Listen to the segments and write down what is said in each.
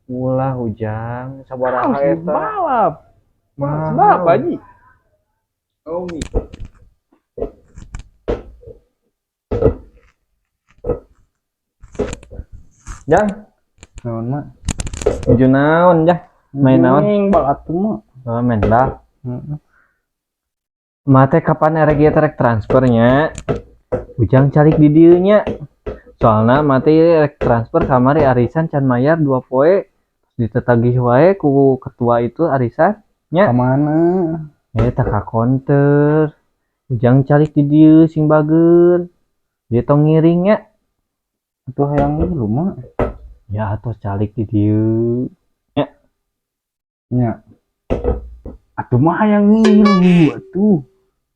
Ulah, Ujang, sabaraha Harus eta? Dibalap. Mahal. Sebab Pak Haji. Oh, mi. Jang, Naon, Mak? nuju naon, Jang? Main naon? Main bal atuh, Mak. Oh, main bal. Heeh. Mate kapan erek ieu rek transfernya? Ujang calik di dieu nya. Soalna mate rek transfer kamari arisan can mayar 2 poe, ditetagih wae ku ketua itu arisan nya. Ka mana? Eta ka konter. Ujang calik di dieu sing bager. Dia tong ngiring nya. Atuh hayang milu, Mak. Ya atuh calik di dieu. Nya. Atuh mah hayang milu atuh.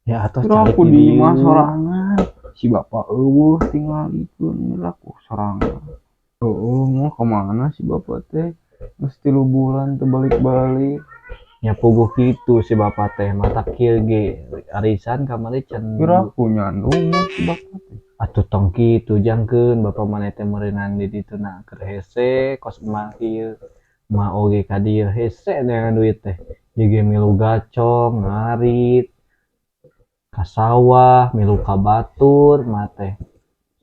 Ya atuh Kira calik aku di di dieu. imah sorangan. Si bapak euweuh tingalikeun aku sorangan. Oh, mau kemana si bapak teh? Geus 3 bulan teu balik-balik. Ya puguh kitu si bapak teh mata kieu ge arisan kamari can. Kira aku nyandung si bapak teh. Atuh tong kitu, jangkeun bapak maneh teh meureunan di ditu na keur hese kos emak kieu. Emak oge ka dieu hese neangan duit teh. Ieu ge milu gacong, ngarit, ka sawah, milu ka batur emak teh.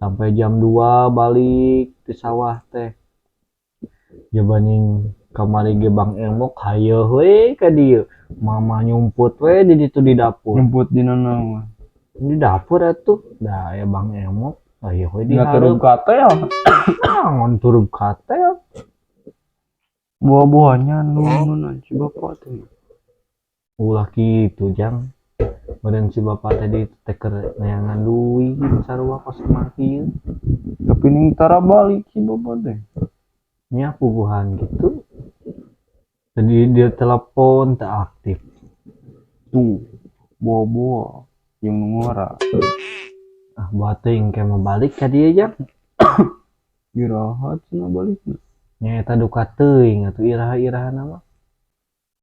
Sampai jam 2 balik di sawah teh. Jabaning kamari ge Bang Emok hayoh we ka dieu. Mama nyumput we di ditu di dapur. Nyumput di naon? Di dapur atuh. Da aya Bang Emok hayoh we di Dina turub hareup. katel. Naon turub katel? Buah-buah nyandung si bapak teh. Ulah kitu, Jang. Meureun si bapak tadi teh keur neangan duit sarua kos emak kieu. Tapi ning tara balik si bapak teh. Nya puguhan gitu. Jadi dia telepon tak aktif. Tuh, buah-buah yang nu ngora. Ah, buat teuing kayak mau balik ka dieu, Jang. Iraha cenah balikna. Nya eta duka teuing atuh iraha-irahana mah.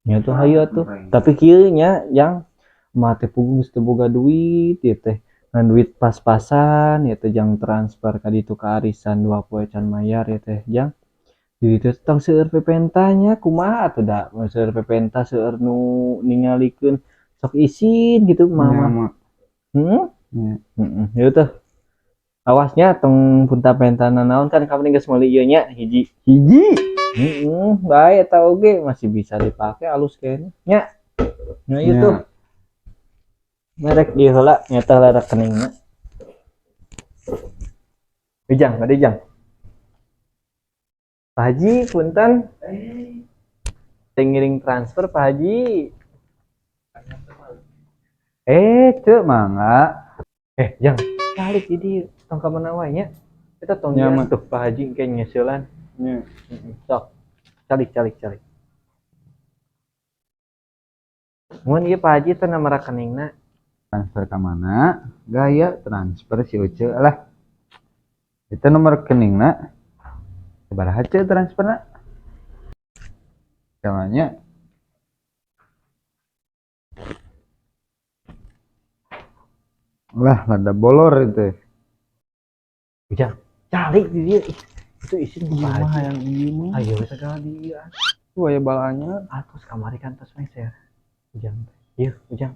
Nya tuh hayu atuh. Tapi kieu nya, Jang, mah teh puguh geus teu boga duit ieu teh. Ngan duit pas-pasan ieu teh jang transfer ka ditu ka arisan 2 poe can mayar ieu teh, Jang. Di ditu tong seueur pepentanya kumaha atuh da mun seueur pepenta, seueur nu ningalikeun sok isin gitu Nya, mama. Mak. Heeh. Nya. Heeh, yeuh tuh. Awasnya tong punta-penta naon kan kamari geus meuli ieu nya hiji. Hiji. Heeh, bae eta oge masih bisa dipake alus kayaknya. Nya. Nya ieu Nya. Tuh. Merek ieu heula nyata heula rekeningna. Ujang, bade Jang. Pak Haji, punten. Teh ngiring transfer, Pak Haji. Eh, cek mangga. Eh, Jang, balik di dieu tong ka mana wae nya. Eta tong Nya, dia Mak. tuh Pak Haji kayak nyeuselan. Nya. Heeh, sok. Calik calik calik. Mun ieu Pak Haji teh nomor rekeningna. Transfer ke mana? Gaya transfer si Uce lah. Itu nomor rekeningna. Sabaraha ce transferna? Kalanya lah lada bolor itu. Ujang, calik di dieu. Ih, itu isin ku Pak Haji. Yang ieu mah. Ayo segala di ieu. Tuh aya balanya. Atos kamari kan tos meser. Ujang teh. Ieu, Ujang.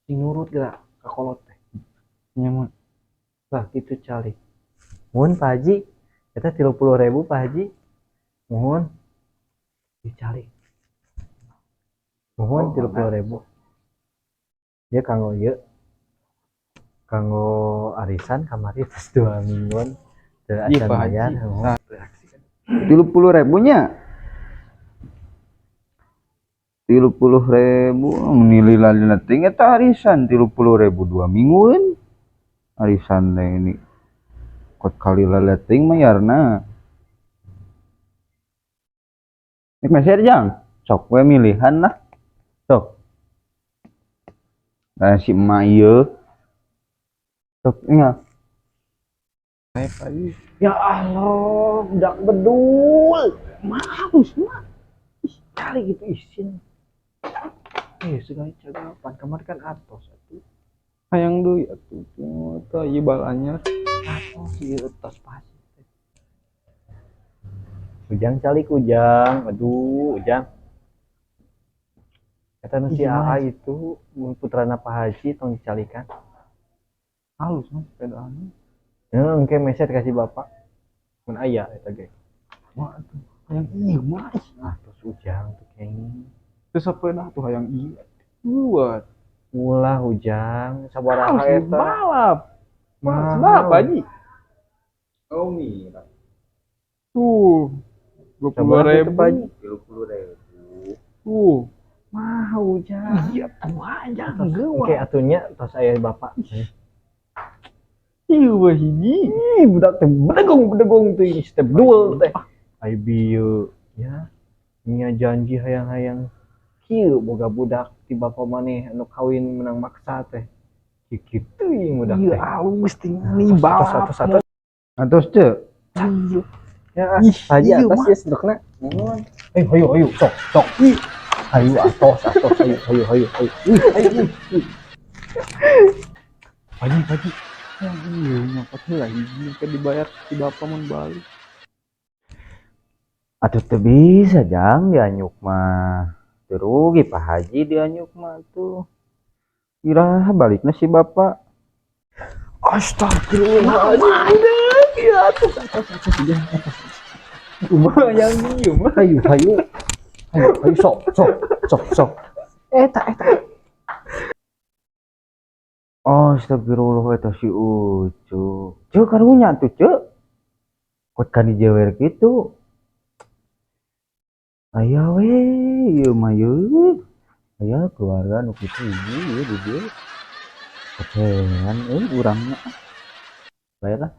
Sing nurut geura ka kolot teh. Nya mah. Lah kitu calik. Mun Pak Haji, eta 30.000 Pak Haji. Mohon. Dicalik. Mohon 30.000. Ieu kanggo ieu. Kanggo arisan kamari tos 2 mingguan teu Iya, acan Pak bayar. Haji. Mohon. 30 ribu nya. 30 ribu nilai lila ting eta arisan 30 ribu 2 mingguan arisan teh ini kot kali lila ting mayarna. Nek meser, Jang, sok we milihan lah, sok. Nah, si emak ieu sok ingat. Ya Allah, budak bedul. Maus, mah. Ih, kali gitu isin. Eh, segala cagapan kamar kan atos atuh. Hayang deui atuh teh ieu balanya. Atos ieu tos pasti. Ujang, calik Ujang. Aduh, Ujang. Kata nu si Ih, AA gimana? Itu putrana Pak Haji, tong dicalikan. Halus mah sepedaan. Ya, engke meset kasih bapak. Mun aya eta ge. Wah, tuh hayang ieu mah. Ah, terus Ujang tuh kenging. Terus sepeda tuh hayang ieu. Buat. Ulah, Ujang, sabaraha Halus eta? Balap. Mahal. Sebab Haji. Oh, mira. Tuh. 20 Sabaraha itu, ribu. Pak Haji? 30 ribu. Tuh. Mahal, Ujang. Iya tuh aja. Engke atuh nya tos aya bapak. Iya wah hiji. Ih, budak teh bedegong bedegong tuh ini step duel teh. Ai bieu ya. Nya janji hayang-hayang kieu boga budak ti bapak maneh anu kawin menang maksa teh. Kieu kitu ieu budak Iya teh. Halus tingali Atos, balap. Atos, atos. Atos, Cek. Iya. Ya, Ih, Haji iya, atas mah. Ya sendokna. Eh, hayu hayu sok sok. Hayu atos atos, hayu hayu hayu hayu. Ih, hayu ih, ih. Haji, Haji. Yang iya nyokot heula hiji ke dibayar si bapak mun balik. Atuh teu bisa, Jang, dianyuk mah. Teu rugi Pak Haji dianyuk mah tuh. Iraha balikna si bapak? Astagfirullahaladzim. Ya, atos atos atos ya. Atos. Kumaha yang ieu mah? Hayu hayu. Hayu hayu sok sok sok sok. Eta eta. Oh, astagfirullah, eta si Ucu. Ceu, karunya tuh, Ceu. Kot kan dijewer kitu. Aya we ieu mah yeuh. Aya keluarga nu kitu ieu di dieu. Kecengan euy urang mah. Bae lah.